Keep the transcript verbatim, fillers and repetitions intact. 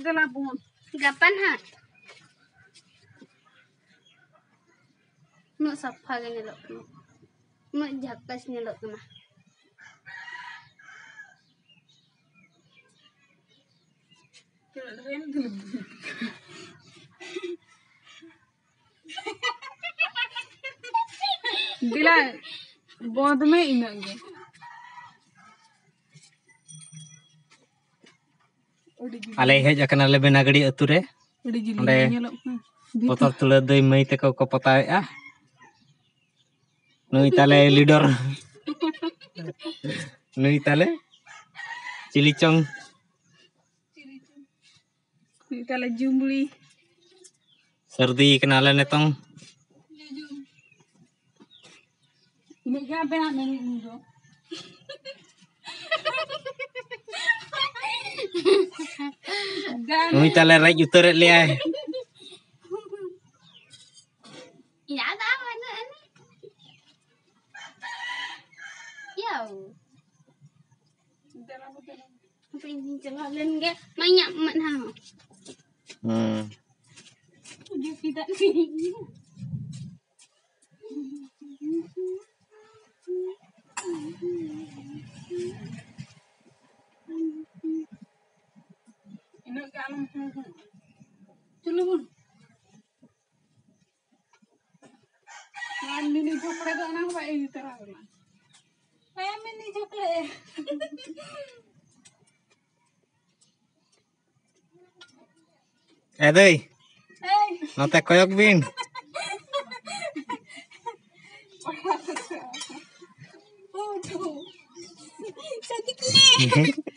ᱫᱮᱞᱟ ᱵᱚᱱ᱾ ᱜᱟᱯᱟ ᱱᱟᱦᱟᱜ᱾ ᱩᱱᱟᱹᱜ ᱥᱟᱯᱷᱟ ᱜᱮ ᱧᱮᱞᱚᱜ ᱠᱟᱱᱟ, ᱩᱱᱟᱹᱜ ᱡᱷᱟᱠᱟᱥ ᱧᱮᱞᱚᱜ ᱠᱟᱱᱟ᱾ ᱫᱮᱞᱟ, ᱵᱚᱸᱫ ᱢᱮ ᱤᱱᱟᱹᱜ ᱜᱮ᱾ ᱟᱞᱮ ᱦᱮᱡ ᱟᱠᱟᱱᱟᱞᱮ ᱵᱮᱱᱟᱜᱟᱹᱲᱤ ᱟᱹᱛᱩ ᱨᱮ᱾ ᱟᱹᱰᱤ ᱡᱤᱞᱤᱧ ᱚᱸᱰᱮ ᱧᱮᱞᱚᱜ ᱠᱟᱱᱟ᱾ ᱯᱚᱛᱚᱵ ᱛᱩᱞᱟᱹ ᱫᱟᱹᱭ ᱢᱟᱹᱭ ᱛᱟᱠᱚ ᱠᱚ ᱯᱚᱛᱟᱣᱮᱫᱼᱟ᱾ ᱱᱩᱭ ᱛᱟᱞᱮ ᱞᱤᱰᱟᱨ, ᱱᱩᱭ ᱛᱟᱞᱮ ᱪᱤᱞᱤ ᱪᱚᱝ᱾ ᱱᱩᱭ ᱛᱟᱞᱮ ᱡᱩᱢᱵᱽᱲᱤ᱾ ᱥᱟᱹᱨᱫᱤ ᱠᱟᱱᱟᱞᱮ ᱱᱤᱛᱚᱝ᱾ ᱤᱱᱟᱹᱜ ᱜᱮ ᱟᱵᱮᱱᱟᱜ ᱢᱮᱱ ᱫᱚ᱾ ᱱᱩᱭ ᱛᱟᱞᱮ ᱨᱮᱡ ᱩᱛᱟᱹᱨᱮᱫ ᱞᱮᱭᱟᱭ᱾ ᱤᱧᱟᱹᱜ ᱫᱚ ᱵᱟᱹᱱᱩᱜ ᱟᱹᱱᱤᱡ᱾ ᱭᱟᱣ᱾ ᱦᱟᱯᱮ ᱤᱧ ᱪᱟᱞᱟᱣ ᱞᱮᱱ ᱜᱮ᱾ ᱢᱟ ᱤᱧᱟᱹᱜ ᱢᱮᱫᱦᱟ ᱦᱚᱸ᱾ ᱦᱩᱸ᱾ ᱡᱟᱹᱯᱤᱫᱟᱜ ᱞᱤᱧ᱾ ᱤᱱᱟᱹᱜ ᱜᱮ ᱟᱞᱚᱢ ᱦᱩᱸ ᱦᱩᱸ᱾ ᱪᱚᱞᱚ ᱵᱚᱱ᱾ ᱱᱚᱣᱟ ᱢᱤᱱᱤ ᱡᱷᱚᱯᱲᱮ ᱫᱚ ᱚᱱᱟ ᱦᱚᱸ ᱵᱟᱭ ᱤᱫᱤ ᱛᱚᱨᱟ ᱠᱟᱱᱟ᱾ ᱦᱮᱸ, ᱢᱤᱱᱤ ᱡᱷᱚᱯᱲᱮ᱾ ᱮ ᱫᱟᱹᱭ, ᱮᱭ᱾ ᱱᱚᱛᱮ ᱠᱚᱭᱚᱜ ᱵᱤᱱ᱾ ᱩᱰᱩᱠ᱾ ᱥᱟᱹᱛᱤᱠᱤ᱾